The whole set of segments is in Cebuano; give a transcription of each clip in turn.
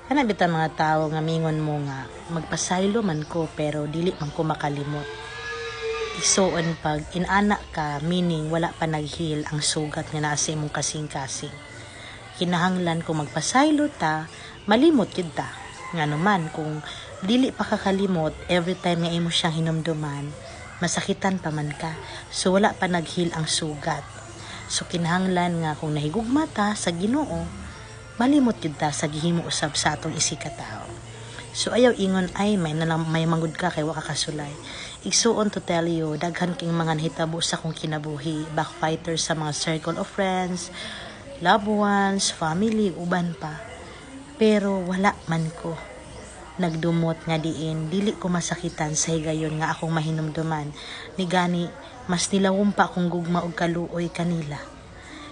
Kana bitaw mga tawo nga mingon mo nga magpasaylo man ko pero dili man ko makalimot. Igsuon, pag inana ka, meaning wala pa nag-heal ang sugat nga naa sa imong kasing-kasing. Kinahanglan kung magpasaylo ta, malimot gyud ta. Ngano man kung dili pa kakalimot, every time nga imo siyang hinumduman, masakitan pa man ka. So wala pa nag-heal ang sugat. So kinahanglan nga kung nahigugma ta sa Ginoo, malimot gyud ta sa gihimo usab sa atong isig ka tawo. So ayaw ingon ay may nalang may manggod ka kay wa ka kasulay. Igsuon, to tell you, daghan king mga nahitabo sa akong kinabuhi, backfighters sa mga circle of friends, loved ones, family, uban pa. Pero wala man ko nagdumot nga diin dili ko masakitan sa higayon nga akong mahinumduman. Ni gani mas nilawom pa akong gugma og kaluoy kanila.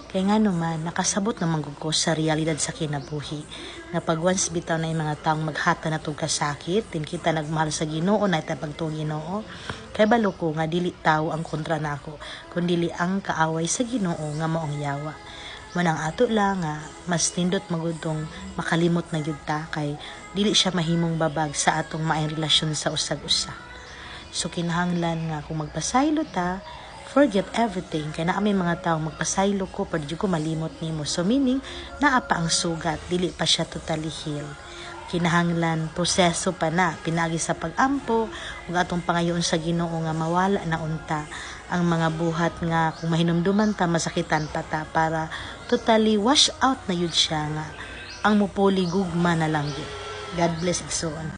Kay nga man, nakasabot naman gud ko sa realidad sa kinabuhi. Nga pag once bitaw na yung mga taong maghata na tog kasakit, din kita nagmahal sa Ginoo na ita pagtuo Ginoo, kay balo ko nga dili tao ang kontra nako, kundili ang kaaway sa Ginoo nga maong yawa. Manang ato lang nga mas nindot magudtong makalimot na gyud ta kay dili siya mahimong babag sa atong maayong relasyon sa usag-usa. So kinahanglan nga kung magpasaylo ta, forget everything, kay naa may mga tawo, "Magpasaylo ko pero di ko malimot nimo." So meaning naa pa ang sugat, dili pa siya totally heal. Kinahanglan proseso pa na pinaagi sa pag-ampo ug atong pangayoon sa Ginoo nga mawala na unta ang mga buhat nga kung mahinumduman ta, masakitan pa ta, para totally wash out na yun siya nga ang mupuli gugma na lang gyud. God bless, igsoon.